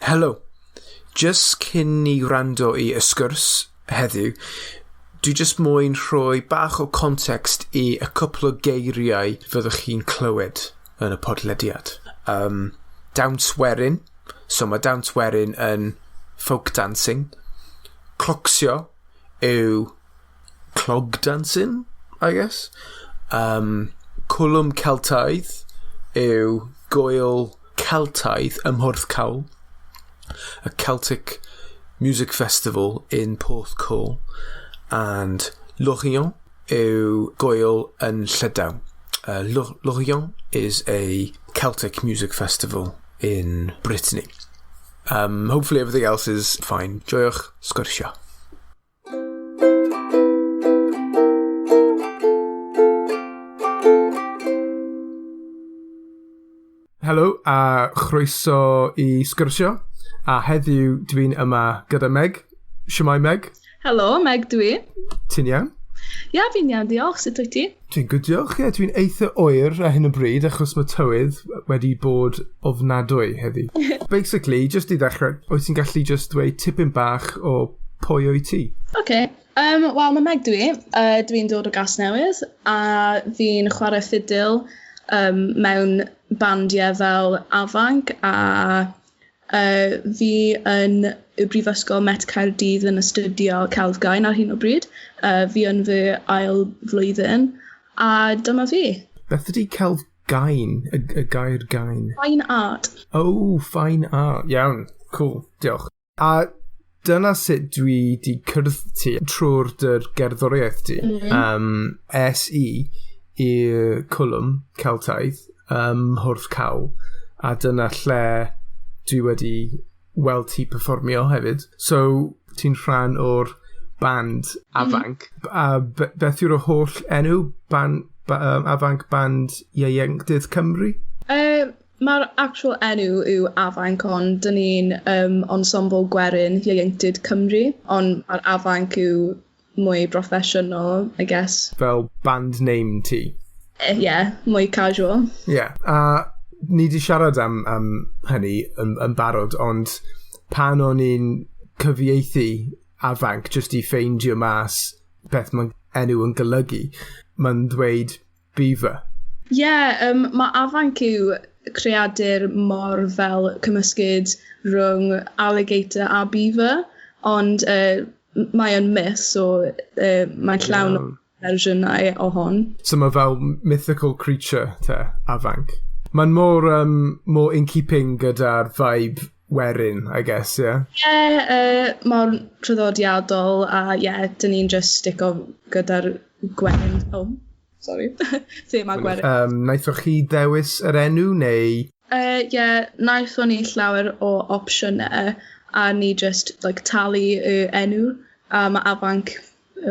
Helo. Jyst cyn ni wrando i y sgwrs heddiw, dwi jyst moyn rhoi bach o context i y cwpl o geiriau fyddwch chi'n clywed yn y podlediad. Um, dawns werin, so mae dawns werin yn folk dancing. Clocsio yw clog dancing, I guess. Um, Cwlwm Celtaidd yw gwyl Celtaidd ym Mhorthcawl, a Celtic Music Festival in Porthcawl, and Lorient yw gwyl yn Llydaw. Uh, Lorient is a Celtic music festival in Brittany. Um, hopefully everything else is fine. Joiwch sgwrsio. Helo a chroeso i sgwrsio. A heddiw dwi'n yma gyda Meg. Shwmae Meg? Helo, Meg dwi. Ti'n iawn? Ie, yeah, fi'n iawn, diolch. Sut wyt ti? Dwi'n good, diolch. Ie, yeah, dwi'n eitha oer ar hyn o bryd achos mae tywydd wedi bod ofnadwy heddi. Basically, just i ddechrau, wyt ti'n gallu just dweud tipyn bach o pwy wyt ti? Oce. Okay. Um, Wel, mae Meg dwi. Uh, dwi'n dod o Gasnewydd a fi'n chwarae ffidil um, mewn bandiau fel Afanc a uh, fi yn y Brifysgol Met Caerdydd yn astudio celf gain ar hyn o bryd. Uh, fi yn fy ail flwyddyn a dyma fi. Beth ydy celf gain? Y, y gair gain? Fine art. Oh, fine art. Iawn. Cool. Diolch. A dyna sut dwi 'di cwrdd ti trwy'r dy gerddoriaeth di. Mm -hmm. Um, es i i'r cwlwm Celtaidd ym Mhorthcawl, a dyna lle dwi wedi weld ti perfformio hefyd. So, ti'n rhan o'r band Afanc. Mm -hmm. A beth yw'r holl enw ban, ba, um, Afanc Band Ieuenctid Cymru? Uh, Mae'r actual enw yw Afanc, ond dyn ni'n um, ensemble gwerin ieuenctid Cymru, ond mae'r Afanc yw mwy broffesiynol, I guess. Fel band name ti? Uh, yeah, mwy casual. Yeah, a ni di siarad am, am hynny yn, yn barod, ond pan o'n i'n cyfieithu Afanc jyst i ffeindio mas beth mae'n enw yn golygu, mae'n dweud Beaver. Ie, yeah, um, mae afanc yw creadur mor fel cymysgyd rhwng alligator a beaver, ond uh, mae yn myth, so uh, mae'n llawn yeah. fersiynau o hon. So mae fel mythical creature, te, afanc. Mae'n mor, um, more in keeping gyda'r vibe werin, I guess, yeah? Ie, yeah, uh, mor traddodiadol, a ie, yeah, dyn ni'n just stick o gyda'r gwerin. Oh, sorry. Thema gwerin. Um, naethoch chi ddewis yr enw, neu? Ie, uh, yeah, naethon ni llawer o opsiynau, a ni just like, talu y enw, a mae Afanc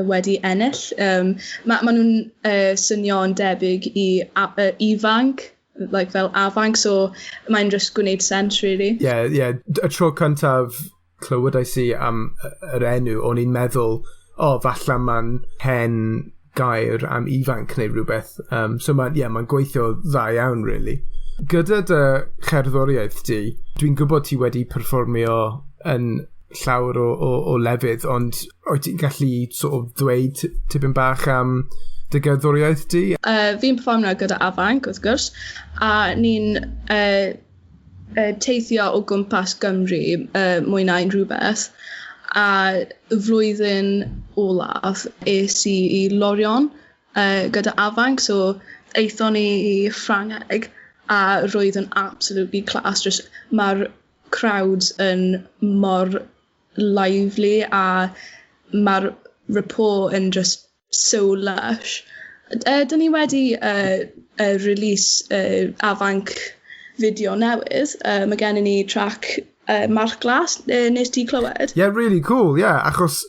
wedi ennill. Um, mae ma nhw'n uh, swnio'n debyg i uh, ifanc, like fel afanc, so mae'n just gwneud sense, really. Ie, yeah, ie. Yeah. Y tro cyntaf clywedais i am yr enw, o'n i'n meddwl, o, oh, falle mae'n hen gair am ifanc neu rhywbeth. Um, so mae'n yeah, mae'n gweithio dda iawn, really. Gyda dy cherddoriaeth di, dwi'n gwybod ti wedi perfformio yn llawer o, o, o lefydd, ond wyt ti'n gallu sort of ddweud tipyn bach am dy gerddoriaeth di? Uh, fi'n perfformio gyda Afanc, wrth gwrs, a ni'n uh, uh, teithio o gwmpas Gymru uh, mwy na unrhyw beth. A y flwyddyn olaf es i i Lorient uh, gyda Afanc, so aethon ni i Ffrangeg a roedd yn absolutely class. Just, mae'r crowds yn mor lively a mae'r rapport yn just so lush. Uh, dyn ni wedi uh, uh, release uh, Afanc fideo newydd. Uh, mae gennym ni track uh, Mark Glass, uh, nes ti clywed? Yeah, really cool, yeah, achos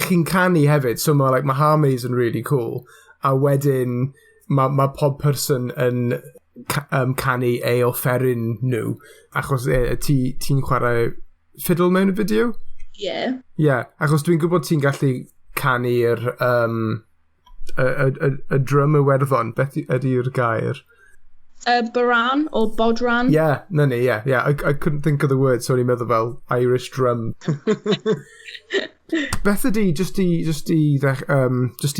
chi'n canu hefyd, so mae like, ma harmonies yn really cool, a wedyn mae ma pob person yn ca um, canu ei offeryn nhw, achos e, ti, ti'n chwarae fiddle mewn y fideo? Yeah. Yeah, achos dwi'n gwybod ti'n gallu canu'r um, y, y, y, y drum Iwerddon, beth ydy'r gair? Bodhrán or Bodran. Yeah, na ni, yeah. I couldn't think of the word, so o'n i'n meddwl fel Irish drum. Beth ydy, just i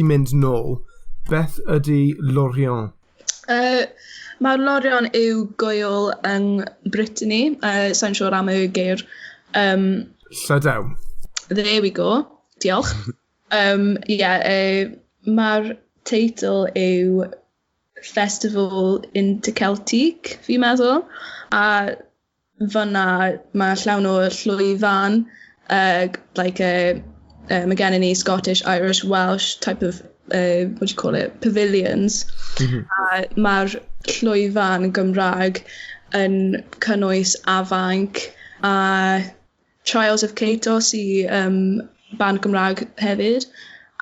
mynd nôl, beth ydy Lorient? Mae'r Lorient yw gŵyl yng Brittany. Sa'n siŵr am y geir. Llydaw. There we go. Diolch. Yeah, mae'r teitl yw Festival Interceltique, fi'n meddwl. A fyna mae llawn o llwyfan, like mae gennym ni Scottish, Irish, Welsh type of, what do you call it, pavilions. A mae'r llwyfan Gymraeg yn cynnwys Afanc a Trials of Cato sy'n band Gymraeg hefyd.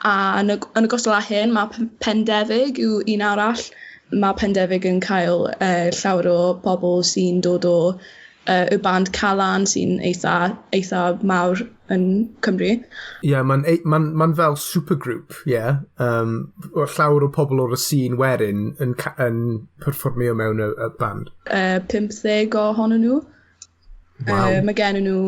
A yn ogystal â hyn, mae Pendefig yw un arall. Mae Pendefig yn cael llawer o bobl sy'n dod o y band Calan sy'n eitha mawr yn Cymru. Ie, yeah, mae'n ma fel supergroup, ie. Yeah. Llawer o pobl o'r scene werin yn perfformio mewn y band. 50 ohonyn nhw. Wow. Mae gen nhw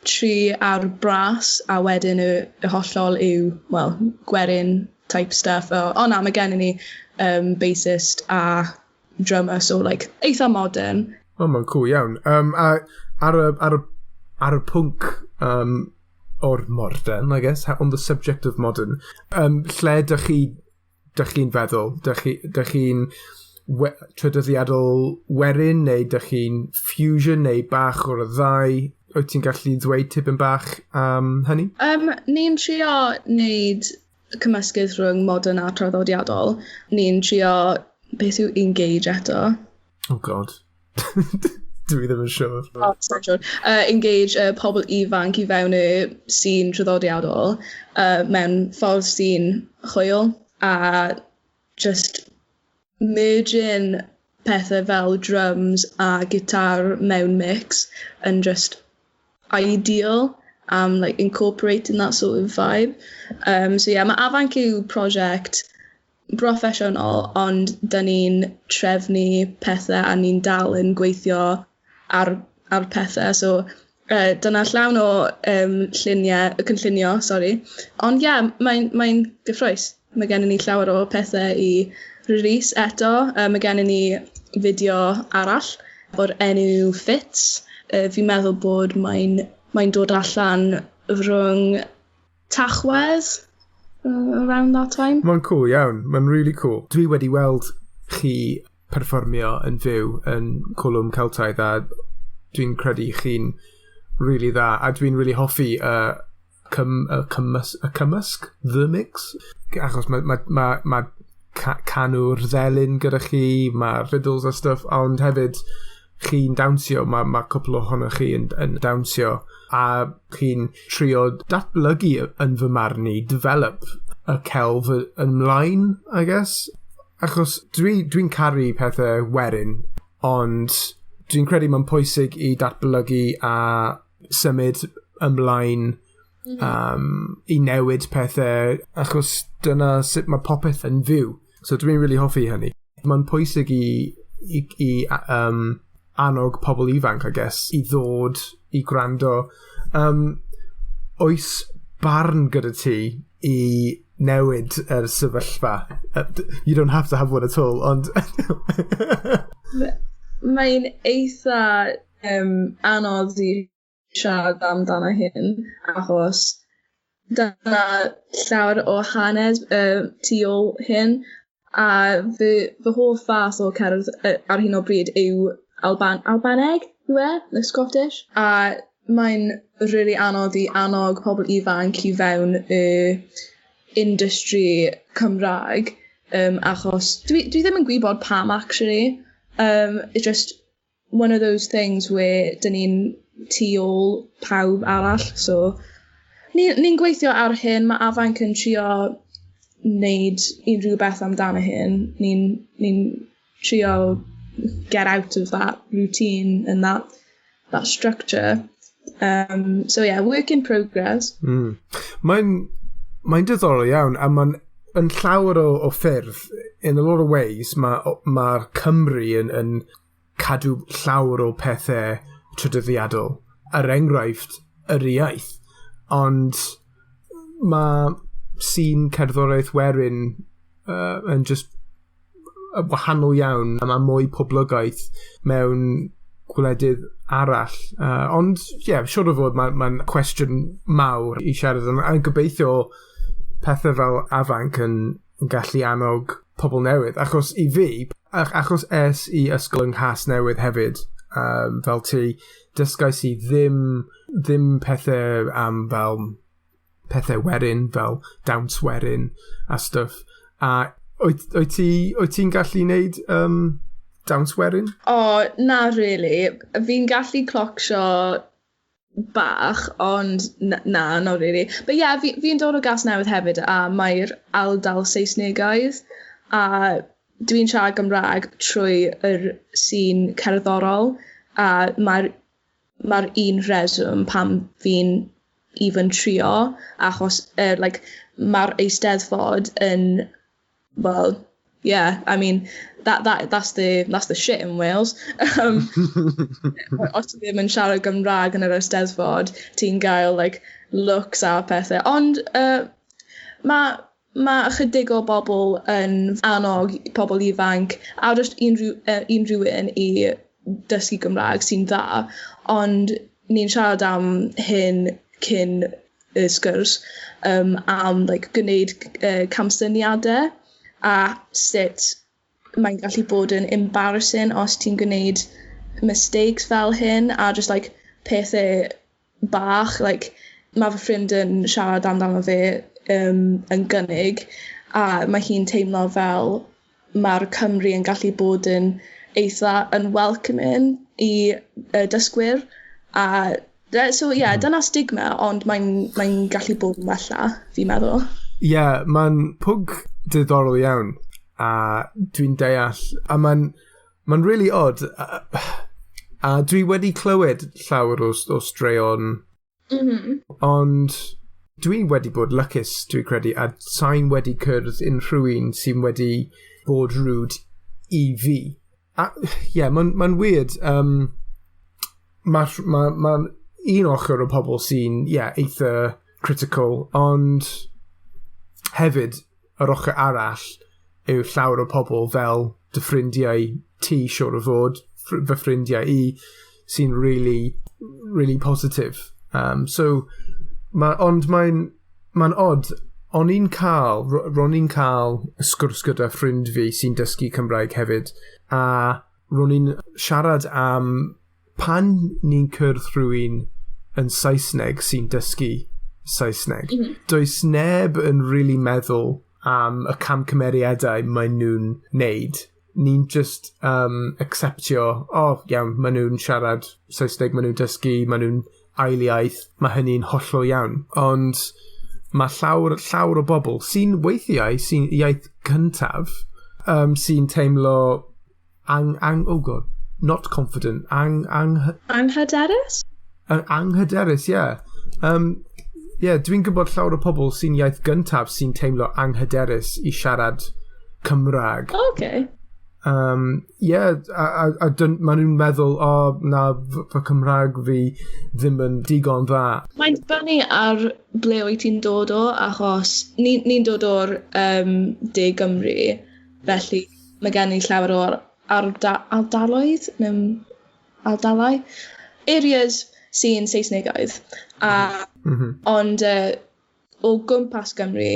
tri ar brass a wedyn y hollol yw, well, gwerin type stuff. O na, mae gen ni bassist a drummer, so like eitha modern. O, oh, mae'n cool iawn. A ar y pwnc o'r modern, I guess, on the subject of modern, lle dych chi'n feddwl? Dych chi'n traddodiadol werin, neu dych chi'n fusion, neu bach o'r ddau? Wyt ti'n gallu ddweud tipyn bach am hynny? Ni'n trio wneud cymysgedd rhwng modern a traddodiadol. Ni'n trio, beth yw engage eto? Oh God. Dwi ddim yn siŵr. Oh, sorry, siŵr. Engage pobl ifanc i fewn y scene traddodiadol mewn ffordd sy'n hwyl a just merging pethau fel drums a gitar mewn mix yn just ideal am like incorporating that sort of vibe. So yeah, mae Afanc yw prosiect broffesiynol, ond dyn ni'n trefnu pethau a ni'n dal yn gweithio ar pethau. So dyna llawn o lluniau, y cynllunio, sorry. Ond ie, yeah, mae'n gyffrous. Mae gennym ni llawer o pethau i release eto. Mae gennym ni fideo arall o'r enw Fits. Fi'n meddwl bod mae'n dod allan rhwng Tachwedd, around that time. Mae'n cool iawn. Mae'n really cool. Dwi wedi weld chi perfformio yn fyw yn Cwlwm Celtaidd a dwi'n credu chi'n really dda a dwi'n really hoffi y cymysg, the mix, achos ma canwr ddelyn gyda chi, mae fiddles a stuff, ond hefyd chi'n dawnsio, mae cwpl ohonoch chi yn dawnsio, a chi'n trio datblygu yn fy marn i, develop y celf ymlaen, I guess. Achos dwi caru pethau werin, ond dwi'n credu mae'n pwysig i datblygu a symud ymlaen i newid pethau, achos dyna sut mae popeth yn fyw. So dwi'n really hoffi hynny. Mae'n pwysig i annog pobl ifanc, I guess, i ddod i gwrando. Oes barn gyda ti i newid yr sefyllfa? You don't have to have one at all, ond Mae'n eitha anodd i siarad amdano hyn, achos dyna llawer o hanes tu ôl hyn, a fy hoff fath o cerdd ar hyn o bryd yw Albaneg, yw e? The Scottish. A mae'n really anodd i annog pobl ifanc i fewn y industry Cymraeg, achos dwi ddim yn gwybod pam actually. It's just one of those things where dyn ni'n tu ôl pawb arall. So, ni gweithio ar hyn, mae Afanc yn trio wneud unrhyw beth amdano hyn. Ni trio get out of that routine and that structure. So yeah, work in progress. Mae'n diddorol iawn, a mae'n yn llawer o ffyrdd In a lot of ways, mae'r ma Cymru yn cadw llawer o pethau traddodiadol. Er enghraifft, yr iaith. Ond mae sîn cerddoriaeth werin yn just wahanol iawn a mae mwy poblogaeth mewn gwledydd arall. Ond, ie, yeah, siwr o fod mae'n ma cwestiwn mawr i siarad am. A gobeithio pethau fel Afanc yn gallu annog pobl newydd. Achos i fi, achos es i ysgol yng Nghasnewydd hefyd, fel ti, dysgais i ddim pethau am fel pethau werin, fel dawns werin a stuff. A wyt ti'n gallu wneud dawns werin? O, oh, na really. Fi'n gallu clocsio bach, ond na, not really. But yeah, fi dod o Gasnewydd hefyd, a mae'r ardal Saesnegaidd, a dwi'n siarad Gymraeg trwy yr sîn cerddorol, a mae'r un rheswm pam fi'n even trio, achos like, mae'r Eisteddfod yn, well, yeah, I mean, that's the shit in Wales. Os ti ddim yn siarad Gymraeg yn yr Eisteddfod, ti'n gael like, looks a pethau. Ond mae ychydig o bobl yn annog pobl ifanc a just unrhyw un i dysgu Gymraeg sy'n dda, ond ni'n siarad am hyn cyn y sgwrs, am like, gwneud camsyniadau a sut mae'n gallu bod yn embarrassing os ti'n gwneud mistakes fel hyn a just like pethau bach, like mae fy ffrind yn siarad amdano fe yn gynnig a mae hi'n teimlo fel mae'r Cymru yn gallu bod yn eitha yn welcoming i dysgwyr a so yeah, dyna stigma, ond mae'n gallu bod yn wella, fi'n meddwl. Ie, yeah, mae'n pwnc diddorol iawn a dwi'n deall, a mae'n really odd, a dwi wedi clywed llawer o straeon, ond dwi wedi bod lwcus, dwi'n credu, a sa'n wedi cwrdd unrhyw un sy'n wedi bod rude i fi. A, ie, yeah, mae'n ma weird. Mae ma, ma un ochr o pobl sy'n, yeah, eitha critical, ond hefyd, yr ochr arall yw llawer o pobl fel dy ffrindiau ti, siwr o fod, fy ffrindiau i, sy'n really, really positive. So, ond mae'n odd, ro'n i'n cael sgwrs gyda ffrind fi sy'n dysgu Cymraeg hefyd, a ro'n i'n siarad am pan ni'n cwrdd rhywun yn Saesneg sy'n dysgu Saesneg. Does neb yn really meddwl am y camgymeriadau maen nhw'n neud. Ni'n just acceptio, "Oh, iawn, maen nhw'n siarad Saesneg, maen nhw'n dysgu, maen nhw'n ail iaith, mae hynny'n hollol iawn." Ond mae llawer, llawer o bobl sy'n weithiau, sy'n iaith cyntaf, sy'n teimlo oh God, not confident, ang, Anghyderus? Anghyderus, ie. Yeah. Yeah, dwi'n gwybod llawer o pobl sy'n iaith gyntaf sy'n teimlo anghyderus i siarad Cymraeg. Okay. Yeah, a maen nhw'n meddwl, "O, oh, na, fy Cymraeg fi ddim yn digon dda." Mae'n dibynnu ar ble wyt ti'n dod o, achos ni'n ni dod o'r De Gymru, felly mae gen i llawer o'r ardaloedd, mewn ardalau, areas sy'n Saesnegaidd. Ond o gwmpas Gymru,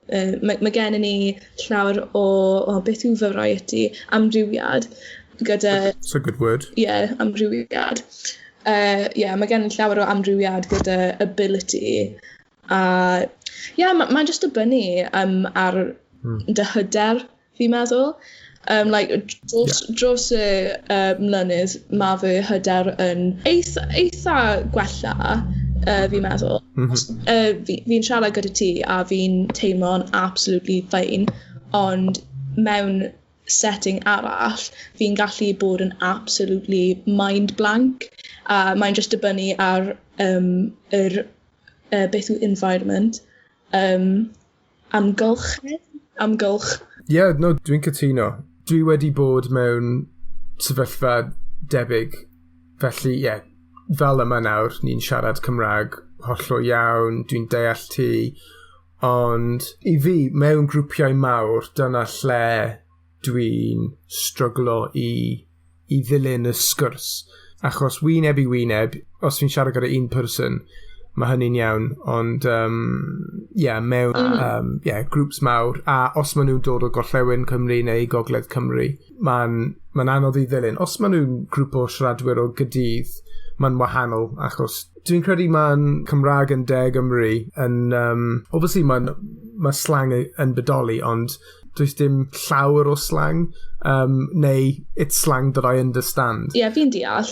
mae gen i ni llawer o beth yw variety, amrywiad, gyda It's a good word. Yeah, amrywiad. Yeah, mae gen i llawer o amrywiad gyda ability. A yeah, mae'n ma just dibynnu ar dy hyder, fi'n meddwl. Like, dros y mlynedd, mae fy hyder yn eitha gwella, fi'n meddwl. Fi'n siarad gyda ti a fi'n teimlo'n absolutely fine, ond mewn setting arall, fi'n gallu bod yn absolutely mind blank. A mae'n just dibynnu ar beth yw environment, amgylchedd, amgylch. Yeah, no, dwi'n cytuno. Dwi wedi bod mewn sefyllfa debyg. Felly, ie, yeah, fel yma nawr, ni'n siarad Cymraeg hollol iawn, dwi'n deall ti, ond i fi, mewn grwpiau mawr, dyna lle dwi'n stryglo i ddilyn y sgwrs. Achos wyneb i wyneb, os fi'n siarad gyda un person, mae hynny'n iawn, ond yeah, mewn yeah, groups mawr, a os maen nhw'n dod o Gorllewin Cymru neu Gogledd Cymru, mae'n ma anodd i ddilyn. Os maen nhw'n grŵp o siaradwyr o Gaerdydd, mae'n wahanol, achos dwi'n credu mae'n Cymraeg yn De Gymru yn, obviously mae'n ma slang yn bodoli, ond does dim llawer o slang, neu it's slang that I understand. Ie, yeah, fi'n deall.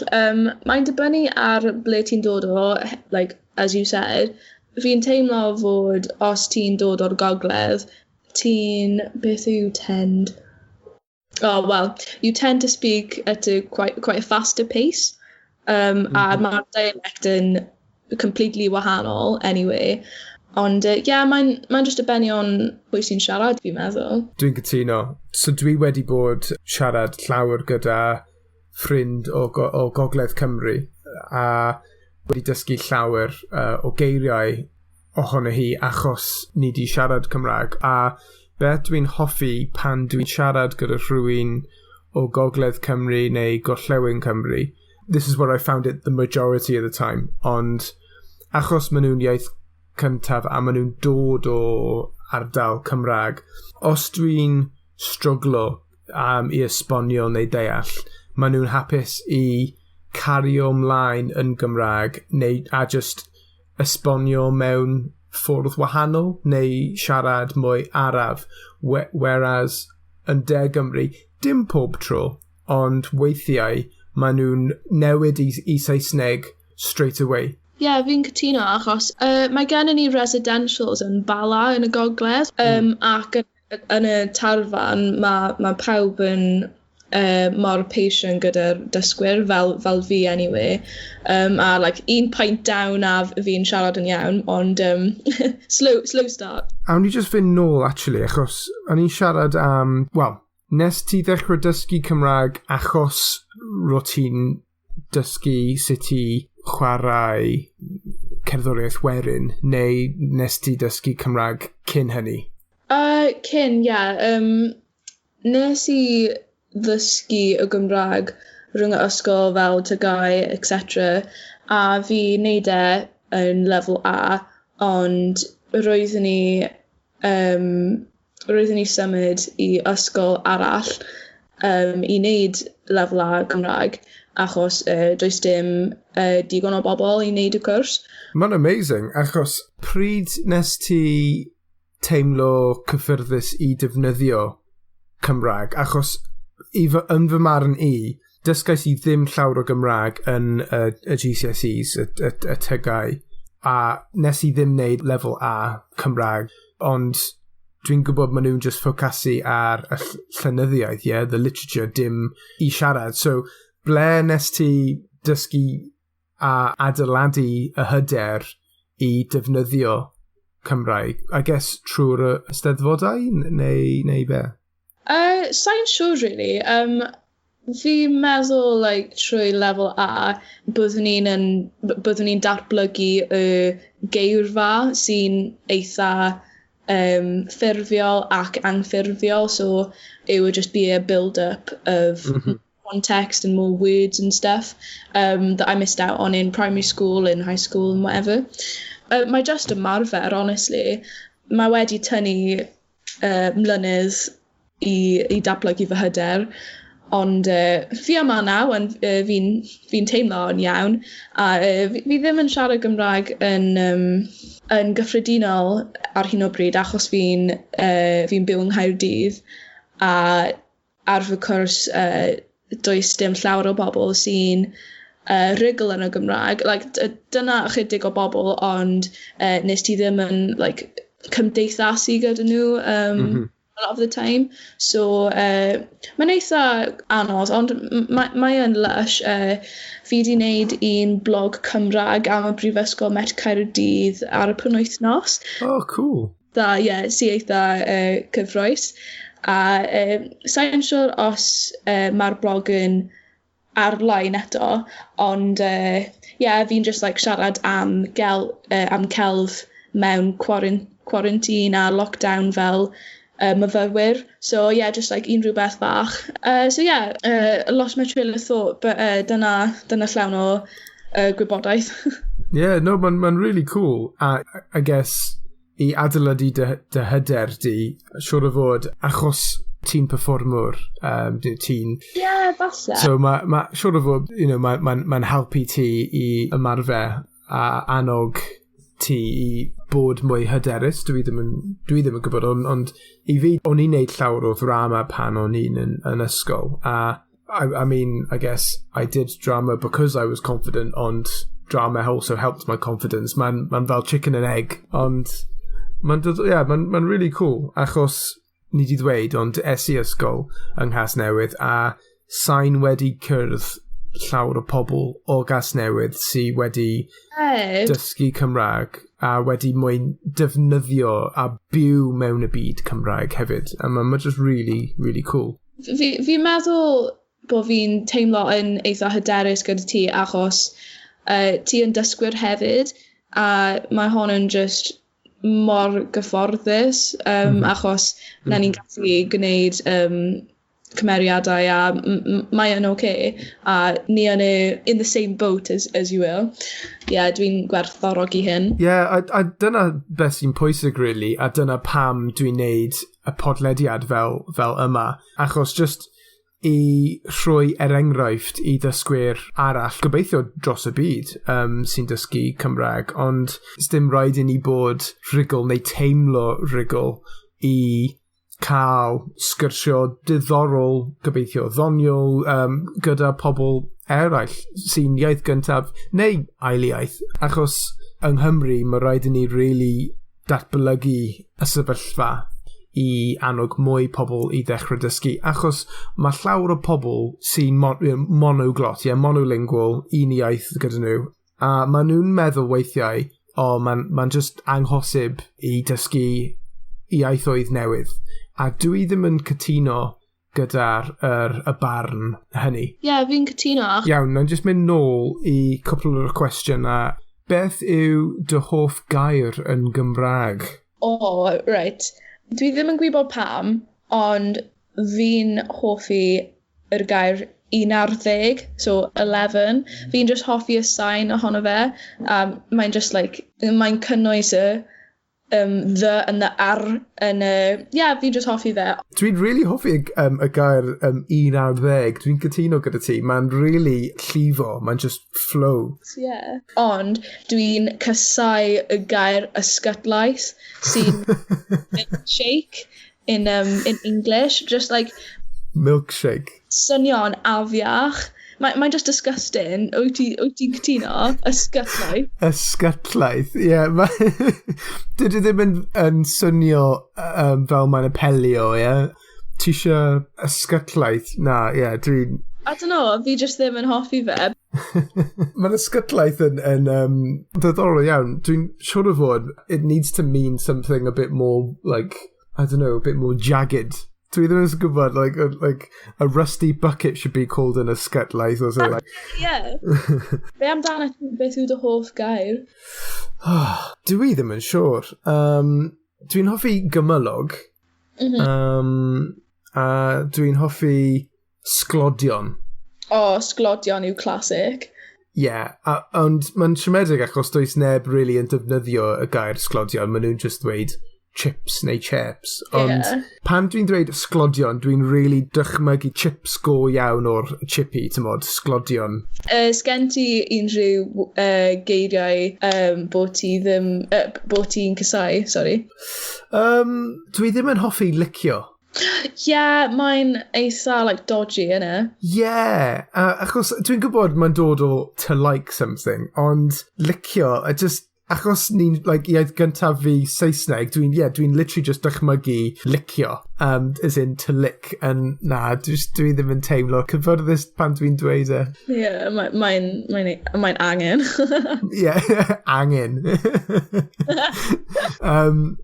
Mae'n dibynnu ar ble ti'n dod o, like, as you said. Fi'n teimlo fod os ti'n dod o'r gogledd, ti'n, beth yw tend? Oh, well, you tend to speak at a quite a faster pace. A mae'r dialect yn completely wahanol, anyway. Ond, yeah, mae'n just dibynnu on pwy sy'n siarad, fi'n meddwl. Dwi'n cytuno. So dwi wedi bod siarad llawer gyda ffrind o Gogledd Cymru a wedi dysgu llawer o geiriau ohono hi achos ni di siarad Cymraeg. A beth dwi'n hoffi pan dwi'n siarad gyda rhywun o Gogledd Cymru neu Gorllewin Cymru, this is where I found it the majority of the time, ond achos maen nhw'n iaith cyntaf a maen nhw'n dod o ardal Cymraeg, os dwi'n struglo i esbonio neu deall, maen nhw'n hapus i cario ymlaen yn Gymraeg neu a just esbonio mewn ffordd wahanol neu siarad mwy araf. Whereas yn De Gymru, dim pob tro, ond weithiau maen nhw'n newid i Saesneg straight away. Ie, yeah, fi'n cytuno achos mae gennym ni residentials yn Bala yn y gogledd ac yn y tafarn mae pawb yn mor patient gyda'r dysgwyr fel fi anyway. A like un pint down a fi'n siarad yn iawn, ond slow start. Awn ni just fynd nôl, actually, achos o'n i'n siarad am, well, nes ti ddechrau dysgu Cymraeg achos ro ti'n dysgu sut i chwarae cerddoriaeth werin, neu nes ti dysgu Cymraeg cyn hynny? Cyn, ie. Yeah. Nes i ddysgu y Gymraeg rhwng y ysgol fel TGAU, etc. A fi wneud e yn lefel A, ond roeddwn ni symud i ysgol arall i wneud lefel A Gymraeg achos does dim digon o bobl i wneud y cwrs. Mae'n amazing, achos pryd nes ti teimlo cyffyrddus i defnyddio Cymraeg? Achos yn fy marn i, dysgais i ddim llawer o Gymraeg yn y GCSEs, y TGAU, a nes i ddim wneud lefel A Cymraeg, ond dwi'n gwybod maen nhw'n just ffocysu ar y llenyddiaeth, yeah, the literature, dim i siarad. So, ble nes ti dysgu a adeiladu y hyder i defnyddio Cymraeg? I guess trwy'r eisteddfodau neu be? Sa'n siŵr, really. Fi'n meddwl, like, trwy lefel A, byddwn ni'n datblygu y geirfa sy'n eitha ffurfiol ac anffurfiol, so it would just be a build-up of context and more words and stuff that I missed out on in primary school, in high school and whatever. Mae just ymarfer, honestly. Mae wedi tynnu mlynedd i datblygu fy hyder. Ond fi yma nawr, and fi teimlo yn iawn. A fi ddim yn siarad Gymraeg yn gyffredinol ar hyn o bryd achos fi byw yng Nghaerdydd. A ar fy cwrs does dim llawer o bobl sy'n rhugl yn y Gymraeg. Like, dyna ychydig o bobl, ond nes ti ddim yn, like, cymdeithasu gyda nhw a lot of the time. So, mae'n eitha anodd, ond mae yn lush. Fi wedi wneud un blog Cymraeg am y Brifysgol Met Caerdydd ar y penwythnos. Oh, cool. Da, ie, yeah, sy eitha cyffrous. A sa'n siŵr os mae'r blog yn ar-lein eto, ond yeah, fi'n just like siarad am celf mewn quarantine a lockdown fel myfyrwyr. So yeah, just like unrhyw beth bach. So yeah, lost my trail of thought, but dyna llawn o gwybodaeth. Yeah, no, mae'n ma really cool. A I guess, i adeiladu dy hyder di, siŵr o fod, achos ti'n performwr, ti'n Yeah, falle. So mae ma, siŵr o fod, ma helpu ti i ymarfer a annog ti i bod mwy hyderus. Dwi ddim yn gwybod, ond i fi, o'n i'n neud llawer o ddrama pan o'n i'n yn ysgol. A I mean, I guess I did drama because I was confident, ond drama also helped my confidence. Mae'n ma fel chicken and egg, ond mae'n yeah, ma really cool, achos ni di ddweud, ond es i ysgol yng Nghasnewydd a sa'n wedi cyrdd llawer o pobl o Gasnewydd sydd wedi dysgu Cymraeg a wedi mwyn defnyddio a byw mewn y byd Cymraeg hefyd. A mae'n ma just really, really cool. Fi meddwl bod fi'n teimlo yn eitha hyderus gyda ti achos ti yn dysgwyr hefyd a mae hon yn just mor gyfforddus achos na ni'n gallu gwneud cymeriadau a mae yn okay a ni yn in the same boat as you will. Yeah, dwi'n gwerthfawrogi hyn. Yeah, a dyna beth sy'n pwysig, really, a dyna pam dwi'n neud y podlediad fel yma. Achos just i rhoi er enghraifft i dysgwyr arall, gobeithio dros y byd, sy'n dysgu Cymraeg, ond dim rhaid i ni bod rhugl neu teimlo rhugl i cael sgyrsio diddorol, gobeithio ddoniol, gyda pobl eraill sy'n iaith gyntaf neu ail iaith. Achos yng Nghymru, mae rhaid i ni really datblygu y sefyllfa i annog mwy pobl i ddechrau dysgu. Achos mae llawer o pobl sy'n monoglot, yeah, monolingual, un iaith gyda nhw, a maen nhw'n meddwl weithiau, o, oh, mae'n ma just anghosib i dysgu iaithoedd newydd. A dwi ddim yn cytuno gyda'r y barn hynny. Ie, yeah, fi'n cytuno. Iawn, na'n just mynd nôl i cwpl o'r cwestiwn a beth yw dy hoff gair yn Gymraeg? Oh, right. Dwi ddim yn gwybod pam, ond fi'n hoffi yr gair 11, so 11. Fi'n just hoffi y sain ohono fe. Mae'n just like, mae'n cynnwys y the and the ar yn y. Yeah, fi'n just hoffi fe. Dwi'n really hoffi y gair 11. Dwi'n cytuno gyda ti. Mae'n really llifo. Mae'n just flow. Yeah. Ond dwi'n casau y gair ysgytlaeth sy'n milkshake in English. Just like Milkshake. Swnio'n afiach. Mae'n mae just disgusting. Wyt ti'n cytuno? Ysgytlaeth. Ysgytlaeth, ie. Yeah, dydy ddim yn swnio fel mae'n apelio, ie. Yeah? Ti eisiau ysgytlaeth? Na, ie, yeah, dwi'n I don't know, fi just ddim yn hoffi fe. Mae'n ysgytlaeth yn ddiddorol iawn. Dwi'n siŵr o fod, it needs to mean something a bit more, like, I don't know, a bit more jagged. Dwi ddim yn gwybod, like a rusty bucket should be called an ysgytlaeth or something. Like. Yeah. Be amdano ti, beth yw dy hoff gair? Dwi ddim yn siŵr. Dwi'n hoffi gymylog. A dwi'n hoffi sglodion. O, oh, sglodion yw classic. Ie, yeah, ond mae'n siomedig achos does neb really yn defnyddio y gair sglodion. Maen nhw'n just dweud chips neu chips. Ond pan dwi'n dweud sglodion, dwi'n really dychmygu chips go iawn o'r chippy, ti'n sglodion. Sgen ti unrhyw geiriau bod ti ddim, bod ti'n casau, sorry? Dwi ddim yn hoffi licio. Yeah, mae'n eitha like dodgy, innit? Yeah, achos dwi'n gwybod mae'n dod o to like something, ond licio, I just, Achos ni'n, like, iaith gyntaf fi Saesneg, dwi'n, yeah, dwi'n literally just dychmygu licio, as in to lick, and na, dwi ddim yn teimlo cyfforddus pan dwi'n dweud e. Yeah, mae'n mae, mae angen. Yeah, angen.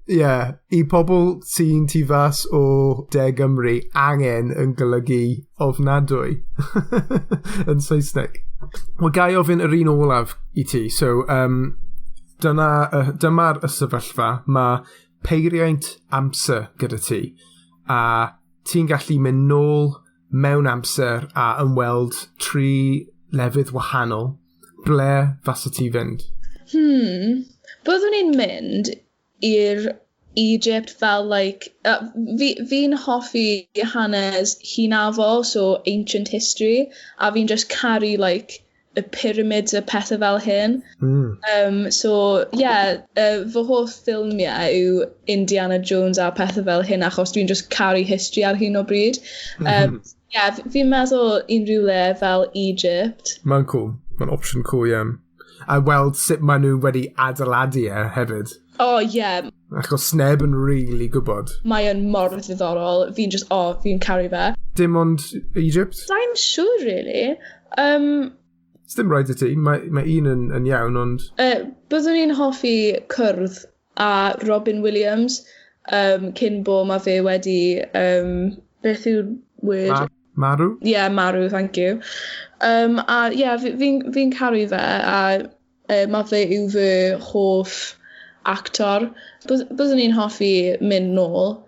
Yeah, i pobl sy'n tu fas o De Gymru, angen yn golygu ofnadwy yn Saesneg. Wel, ga i ofyn yr un olaf i ti. So, dyma'r y sefyllfa. Mae peiriant amser gyda ti. A ti'n gallu mynd nôl mewn amser a ymweld tri lefydd wahanol. Ble fasa ti fynd? Byddwn i'n mynd i'r Egypt fel, like, fi'n hoffi hanes hynafol, so ancient history, a fi'n just caru, like, y pyramids a pethau fel hyn. So, yeah, fy hoff ffilmiau yw Indiana Jones a pethau fel hyn, achos dwi'n just caru history ar hyn o bryd. Yeah, fi'n meddwl unrhyw le fel Egypt. Mae'n cool. Mae'n option cool iawn. A weld sut maen nhw wedi adeiladu e hefyd. Oh, yeah. Achos sneb yn really gwybod. Mae yn mor ddiddorol. Fi'n just, oh, fi'n caru fe. Dim ond Egypt? I'm sure, really. Dim rhaid i ti, mae un yn iawn, ond. Byddwn i'n hoffi cwrdd a Robin Williams cyn bo mae fe wedi... Beth yw'r word? Marw? Yeah, marw, thank you. A yeah, fi caru fe, a mae fe yw fy hoff actor. Byddwn i'n hoffi mynd nôl.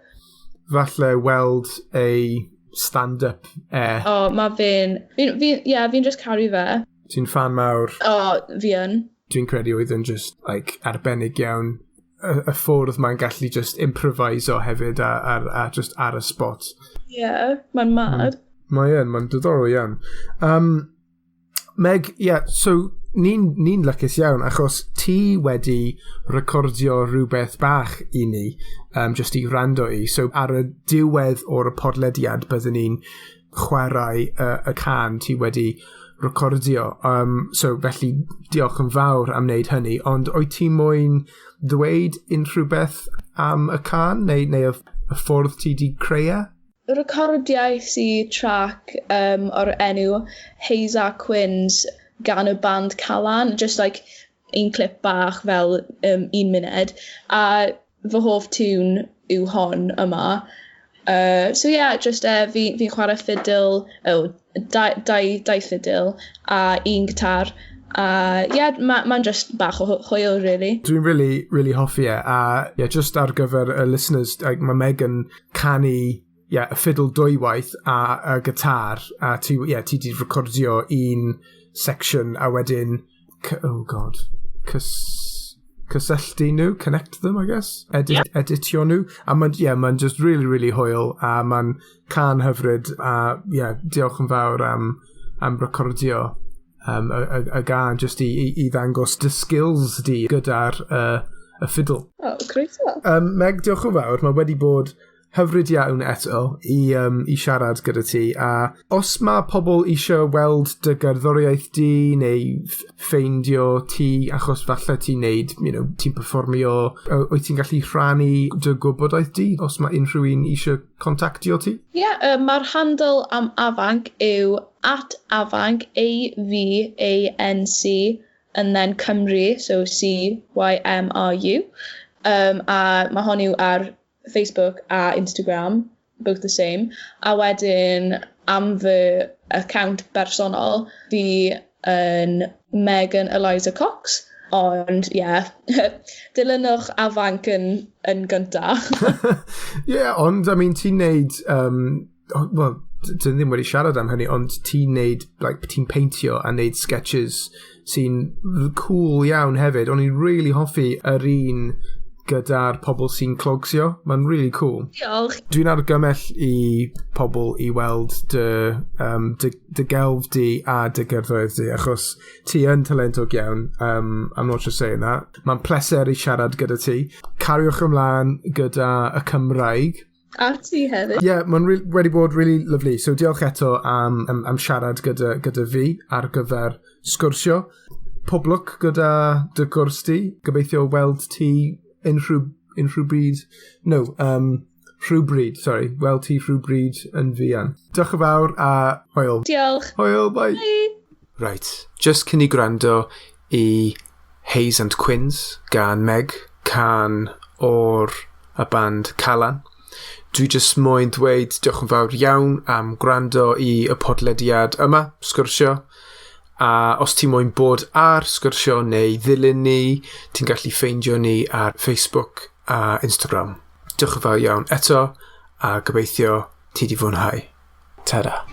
Falle weld ei stand-up e. O, oh, mae fe'n... yeah, fi'n just caru fe. Ti'n fan mawr. O, oh, fi yn. Dwi'n credu oedd yn just, like, arbennig iawn. Y ffordd mae'n gallu just improviso hefyd a just ar y spot. Yeah, mae'n mad. Mae yn, mae'n diddorol iawn. Meg, yeah, so ni'n lwcus iawn achos ti wedi recordio rhywbeth bach i ni, just i wrando i. So ar y diwedd o'r podlediad byddwn ni'n chwarae y cân ti wedi recordio. So felly diolch yn fawr am wneud hynny. Ond wyt ti moyn ddweud unrhyw beth am y cân neu y ffordd ti di creu e? Recordiais i track o'r enw Hazer Quins gan y band Calan, just like un clip bach fel un munud, a fy hoff tune yw hon yma. So yeah, just fi chwarae fiddle, oh, dau fiddle a un gitar. A yeah, mae'n ma just bach o hwyl, really. Dwi'n really, really hoffi e. A yeah, just ar gyfer y listeners, like, mae Megan canu, yeah, y fiddle dwywaith a y gitar. A ti, yeah, ti di recordio un section a wedyn, oh God, cysylltu nhw, connect them, I guess? Edit, yeah. Editio nhw. A mae'n, yeah, mae'n just really, really hwyl a mae'n cân hyfryd a, yeah, diolch yn fawr am recordio y gân just i ddangos dy skills di gyda'r y fiddle. Oh, croeso. Meg, diolch yn fawr. Mae wedi bod hyfryd iawn eto i siarad gyda ti. A os mae pobl eisiau weld dy gerddoriaeth di neu ffeindio ti achos falle ti'n neud, ti'n perfformio, wyt ti'n gallu rhannu dy gwybodaeth di os mae unrhyw un eisiau contactio ti? Ie, yeah, mae'r handle am Avanc yw @Avanc, Avanc, and then Cymru, so Cymru. A mae hon yw ar Facebook a Instagram, both the same. A wedyn am fy account bersonol, fi yn Megan Eliza Cox. Ond, ie, yeah, dilynwch Avanc yn gynta. Yeah, ond, I mean, ti'n neud, well, dyn ddim wedi siarad am hynny, ond ti'n neud, like, ti'n peintio a neud sketches sy'n cool iawn hefyd. O'n i'n really hoffi yr un gyda'r pobl sy'n clogsio. Mae'n really cool. Diolch. Dwi'n argymell i pobl i weld dy gelf di a dy gerddoriaeth di, achos ti yn talentog iawn. I'm not just saying that. Mae'n pleser i siarad gyda ti. Cariwch ymlaen gyda y Cymraeg. A ti hefyd. Ie, yeah, mae'n wedi bod really lovely. So diolch eto am siarad gyda fi ar gyfer sgwrsio. Pob lwc gyda dy gwrs ti. Gobeithio weld ti unrhyw bryd. No, rhywbryd, sorry. Weld ti rhywbryd yn fuan. Diolch yn fawr a hwyl. Diolch. Hwyl, bye. Bye. Right, just cyn i gwrando i Hays and Quins gan Meg, cân o'r y band Calan. Dwi jyst moyn dweud diolch yn fawr iawn am gwrando i y podlediad yma, Sgwrsio. A os ti moyn bod ar Sgwrsio neu ddilyn ni, ti'n gallu ffeindio ni ar Facebook a Instagram. Diolch yn fawr iawn eto, a gobeithio ti di fwynhau. Ta-da.